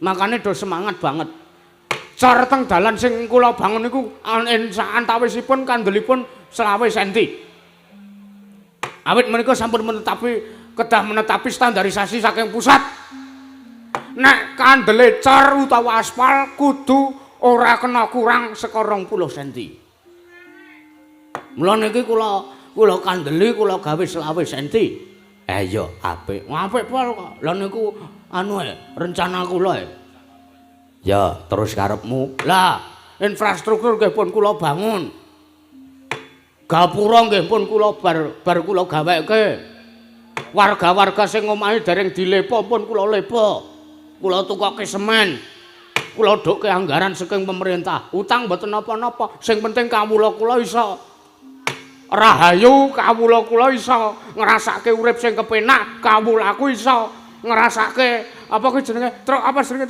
Makane do semangat banget. Cor teng dalan sing kula bangun niku antawisipun kandelipun 25 senti. Awit menika sampun menetapi, kedah menetapi standarisasi saking pusat. Nek kandele cor utawa aspal kudu ora kena kurang saka 20 senti. Mula niki kula kula kandeli, kula gawe 25 senti. Eh iya, apik. Apik pol kok. Lah niku anu e, rencana kula e. Ya, terus karepmu. Lah, infrastruktur nggih pun kula bangun. Gapura nggih pun kula bar bar kula gaweke. Warga-warga sing omahe dereng dilepo pun kula lepo. Kula tukoke semen. Kula dhukke anggaran saking pemerintah. Utang mboten napa-napa, sing penting kawula kula iso rahayu, kawula kula iso ngrasake urip sing kepenak, kawulaku iso ngrasake apa kuwi jenenge, truk apa jenenge, truk.